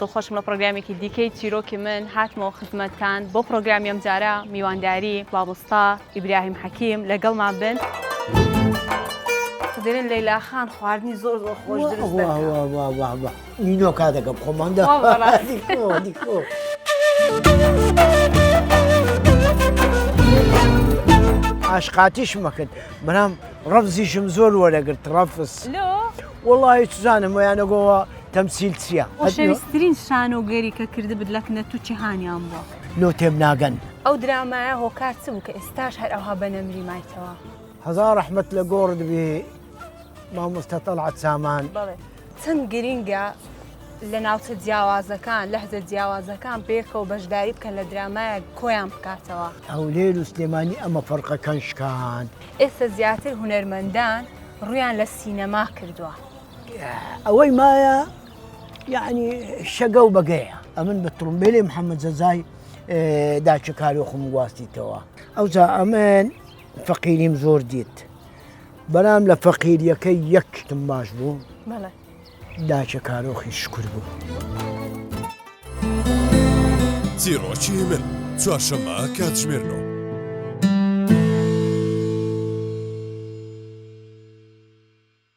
دڵخۆشم لە پڕۆگرامێکی دیکەی چیرۆکی من هاتمەوە خزمەتتان بۆ پڕۆگرامی ئەمجارە میوانداری مامۆستا ئیبراهیم حەکیم لەگەڵمان بن. دەرێن لەیلا خان خواردنی زۆر زۆر خۆش دروست دەکات. وا وا وا وا نینۆکا دەکەم خۆماندا وا بەڕاست. دیکۆ دیکۆ. عاشقاتیشم ئەکرد بەڵام ڕەفزیشم زۆر وەرەگرت ڕەفز. لۆ؟ وەڵاهی چزانم وەیانەگۆوە تەمسیل چیە؟ خۆشەویسترین شانۆگەری کە کردبت لە کنە تو چیهانیان بووە؟ لۆ تێم ناگەن. ئەو درامایە هۆکار چ بوو کە ئێستاش هەر ئەوها بە نەمری مایتەوە؟ هەزا ڕەحمەت لە گۆڕت بێ مامۆستا تەڵعەت سامان. بەڵێ چەند گرینگە لە ناوچە جیاوازەکان لەهجە جیاوازەکان پێکەوە بەشداری بکەن لە درامایەک کۆیان بکاتەوە. هەولێر و سلێمانی ئەمە فەرقەکەن شکاند. ئێستا زیاتر هونەرمەندان ڕوویان لە سینەما کردووە. ئەوەی مایە یعنی شەگە و بەگەیە ئەمن بە تڕمبێلی محەممەد جەزای داچە کارۆخم گواستیتەوە ئەوجا ئەمن فەقیریم زۆر دیت بەرام لە فەقیریەکەی یەک شتم باش بوو داچە کارۆخی شکر بوو. چیڕۆکی من چوارشەممە کاتژمێر نۆ.